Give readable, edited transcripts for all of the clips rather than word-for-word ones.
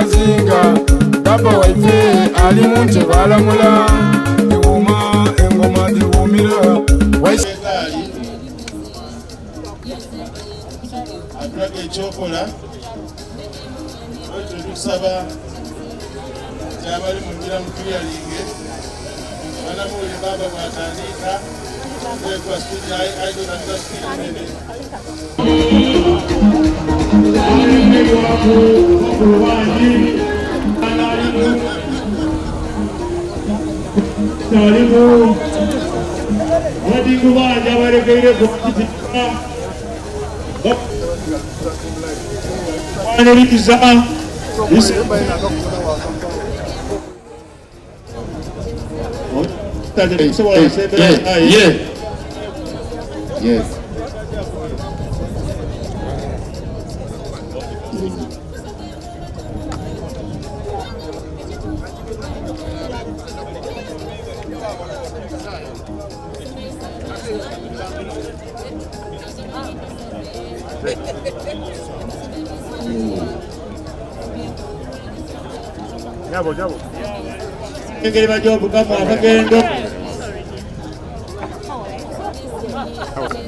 Kyabazinga Baba waife ali mu ntebe alamula. Dhiwuuma engoma dhiwuumira. Egaali atulaga ekyokola lwekyo tukusaba nti abali mu ngira mu kiriyalinge banamawulire baaba bwatandika kwekuba sipiidi aidonatuka sipiidi nene. Alimu badingubanja balekeire kukitika kwaniriza. Yes. Engeri bajja obugamu akagendo.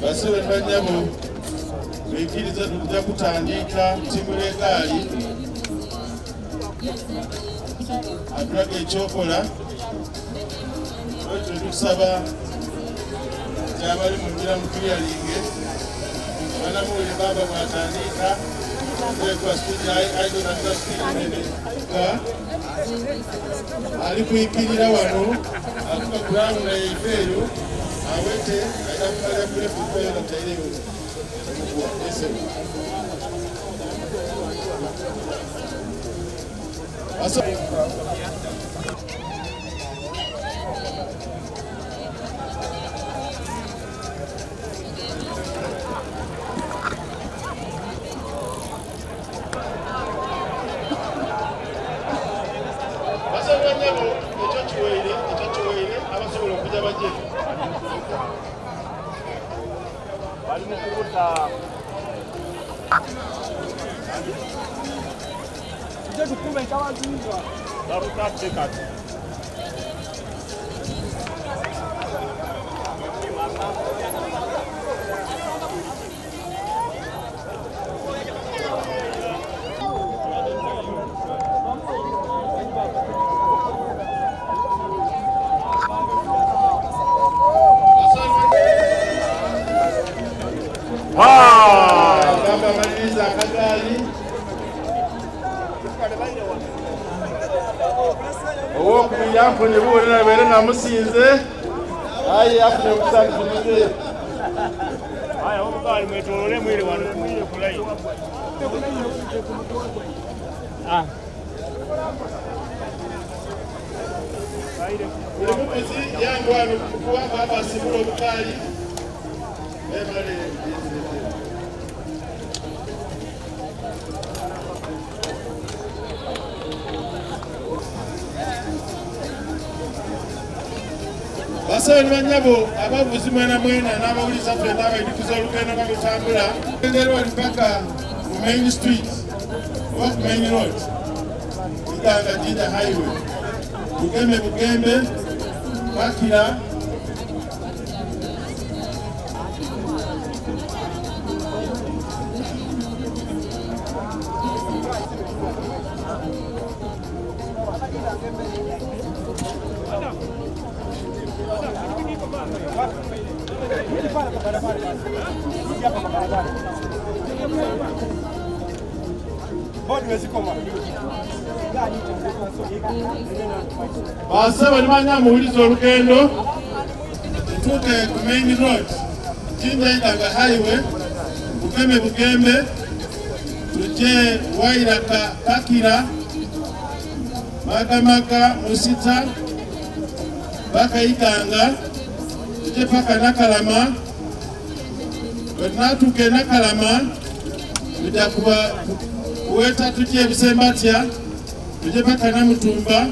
Basebe ne bannyabo, twikirize tujja kutandika timbula egaali atulaga ekyokola lwekyo tukusaba nti abali mu ngira mu kiriyalinge banamawulire baaba bwatandika kwekuba sipiidi aidonatuka sipiidi nene ali kwikirira wano atuka kurawunda yaife eyo awete aida kumalira kulefupeyo nataireyo omuguwa esebo. Basabanyabo ekyo kiweire ekyo kiweire abasobola okujja bajje. Bali mu kubuta. Babutadde kati. Baba amaliriza akagaali owokubiri anfune buwulira beere namusinze aye afune obusangifumize. Aya obugaali mwetolole mwire wano mwire ku layini. Ah. Buli mukozi yangu wano kuwa baba asimula obugaali bebale. Basabe ne banyabo abavuzi mwena mwena n'abawuliza ffenna abayidukiza olugendo nga lutambula road paka ku main street oba ku main road Iganga Jinja highway Bugembe Bugembe Kakira Basaba ne banyamuwuliza olugendo tutuuke ku main road Jinja Iganga highway Bugembe Bugembe tujje Wairaka Kakira Magamaga Musita paka Iganga tujje paka Nakalama. Bwe tunatuuka e Nakalama tujja kuba kuweta tujje ebisembatya tujje paka Namutumba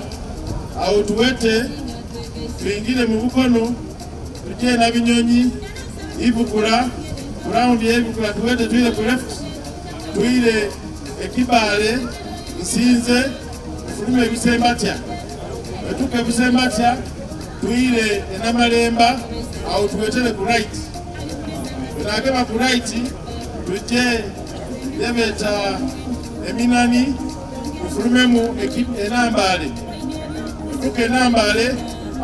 awo tuwete tuyingire mu Bukono tujje Nabinyonyi Ibukula ku rawundi y'Ibukula tuwete tuyire ku left tuyire Ekibaale. Nsinze tufulume e Busembatya. Bwe tutuuka e Busembatya twire e Namalemba awo tuwetere ku right. Bwe ku right tujje yebeeta Eminani tufulumemu e Nambaale. Bwe tutuuka e Nambaale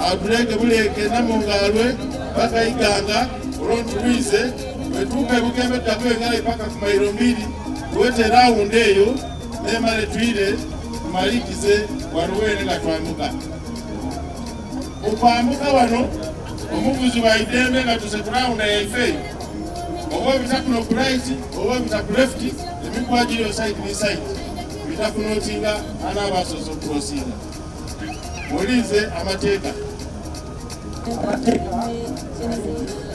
awo tuleege buleege Namungalwe paka Iganga olwo ntulwize. Bwe tutuuka e Bugembe tuddaku engalabi paka ku mairo mbiri tuwete rawundi eyo memale twire tumalikize wano wene nga twambuka. Okwambuka wano omuvuzi wa idembe nga tuze ku rawunda yaife eyo oba obita kuno ku right oba obita ku left emikuwa giriyo side ni side bita kunotinga anaaba asoose okukurosinga. Muwulirize amateeka. Amateeka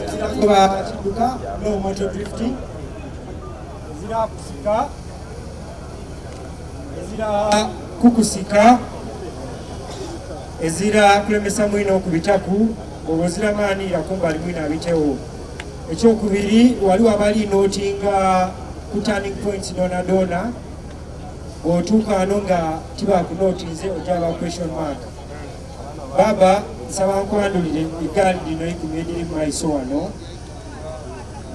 ezira kuba kidduka no motor drifting, ezira kusika, ezira kukusika, ezira kulemesa mwino okubitaku, bwoba ozira maani ira kumbali mwino abitewo. Ekyokubiri waliwo abali notinga ku turning points dona dona, bwotuuka wano nga tibakunotinze ojaba question mark. Baba nsaba nkwandulire egaali dhino eikumi edhiri mu maiso wano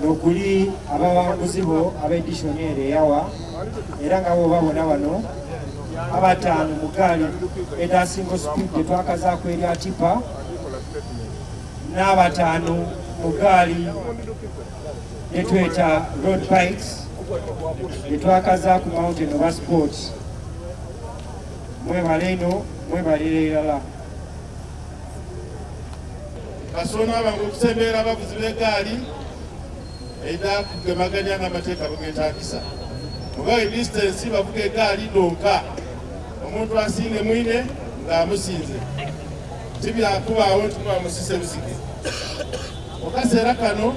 nokuli abawanguzi bo aba edition ere eyawa, era nga bo babona wano abataano mu gaali edha single speed etwakazaaku erya tipa, n'abataano mu gaali etweta road bikes etwakazaaku mountain oba sport. Mwebale ino, mwebalire irala. Kasona abanga okusemberera abavuzi b'egaali eidha kugemaganya ng'amateeka bwegetagisa. Mubawe distance bavuga egaali dhonka, omuntu asinge mwine ng'amusinze. Tibyakubaawo nti muba musise busike. Mu kaseera kano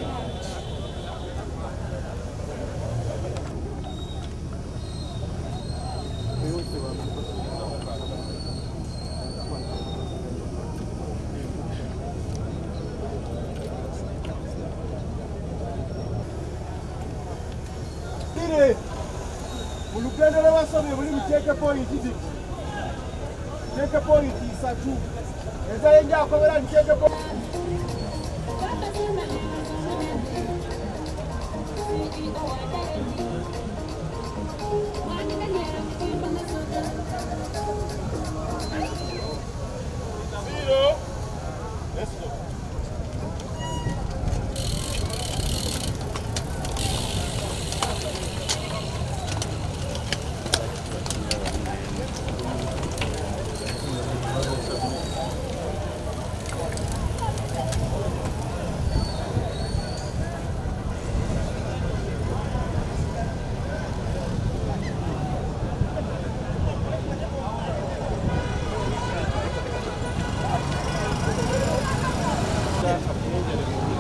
Mu lugendo lw'abasomye buli muteeke pointi ziti, teeke pointi isatu ezayenja akobera nti teeke Zero. Let's go.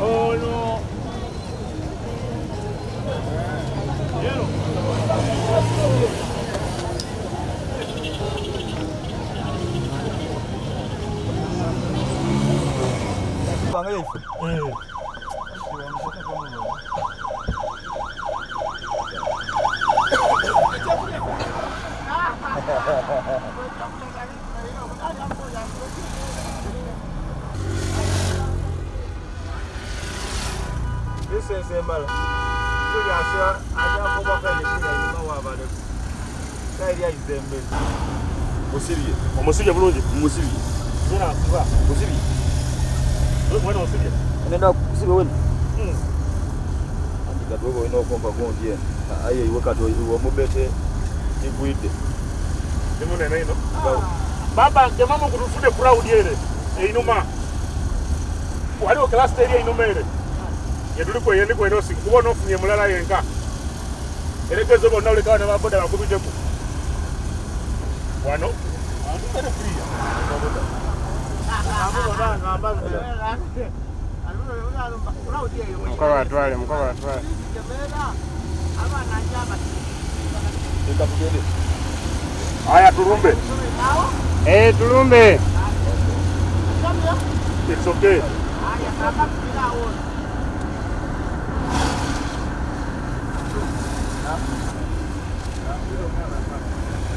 Ono Omusibye bulungi? Musibye. Musibye. Musibye. Ngenda kusiba wena. Anti kati oba olina okumpa gundi eno. Aye iwe kati omubete tigwidde. Ndi munene ino. Baba gemamu kutufude crowd ere einuma. Waliwo cluster eri einuma ere. Yetuliko yendiko eno si kubona ofunye mulala yenka. Erekezo bonna oleka bana ba boda bakubiteku. Wano. Mukaba atwale, mukaba atwale. Haya tulumbe. Eh, tulumbe. It's okay.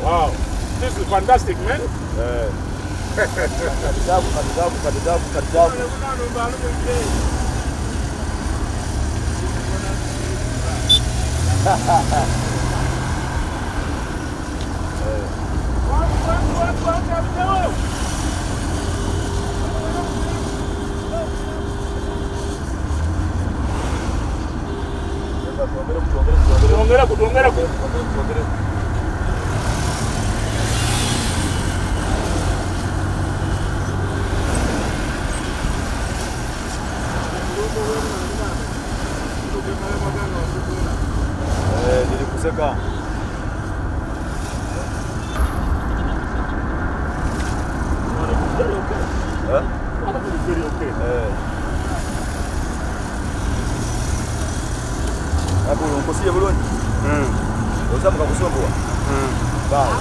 Wow, this is fantastic man. Eh. Katidabu katidabu katidabu katidabu. Twongereku twongereku. Eh, nilikuseka. Very okay. Eh? Very okay. Eh. Hapo nkusiye bulungi. Ozamuka kusombowa. Bye.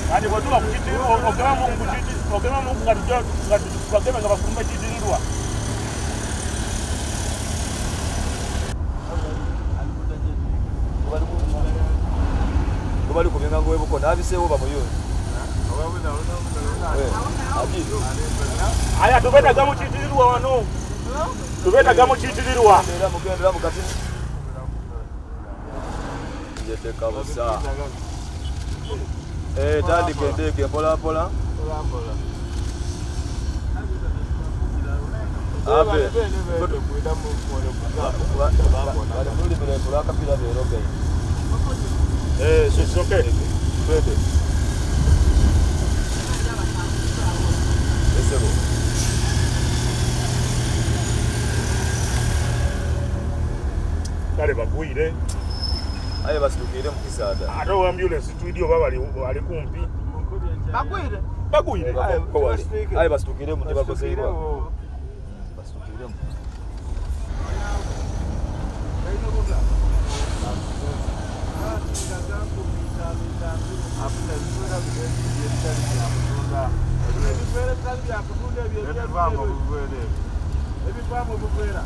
Kati bwe tuba ku kitirirwa ogema mu kiti ogema mu nga tujja nga tubageme nga bafuluma ekitirirwa. Bali kubinga ngo webuko nabisewo bamuyuni. Eh, aji. Aya tubeetaga mu kitirirwa wano. Tubeetaga mu kitirirwa. Era mugendera mukati. Njeteka busa. Eh, tandika endeeke mpola mpola. Abe. Bali mululimi lwefu lwakapira beroge. Eh, it's okay. Twende. Esebo. Kale bagwire. Aye basitukire mu kisaada. Ate owa ambulance twidi oba bali ali kumpi. Bagwire. Bagwire. Ko wali. Aye basitukiremu tebakozeibwa. Basitukiremu. Ebivaamu obuveera.